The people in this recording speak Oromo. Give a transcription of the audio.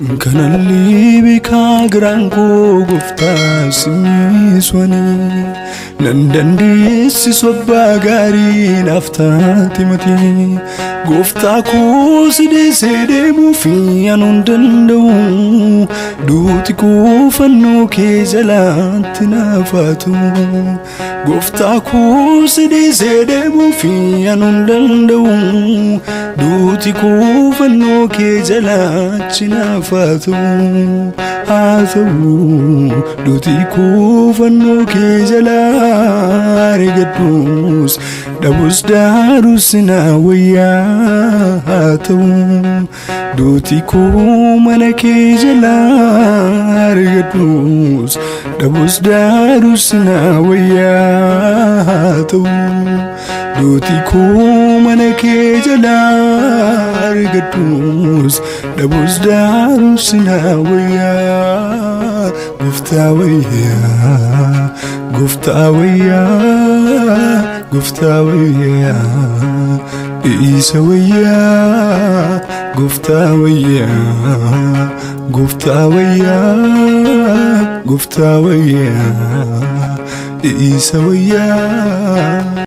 Kanallee beekaa garaan koo gooftaa simmiiswanii nan dandeessisu abbaa gaarii naaf taate matii gooftaa koo si dhiisee deemuuf anuun danda'u duuti koo fannoo kee jalaatti naaf haa ta'u gooftaa koo si dhiisee deemuuf anuun danda'u duuti koo fannoo kee jalaatti naaf haa ta'u haa ta'u duuti koo fannoo kee jalaa argadhus dhabus daarus na wayyaa haa ta'u duuti koo mana kee jalaa argadhus dhabus daarus na wayyaa haa ta'u duuti koo mana kee jalaa argadhus dhabus daarus na wayyaa gooftaa wayyaa gooftaa wayyaa gooftaa wayyaa isa wayyaa gooftaa wayyaa gooftaa wayyaa gooftaa wayyaa isa wayyaa.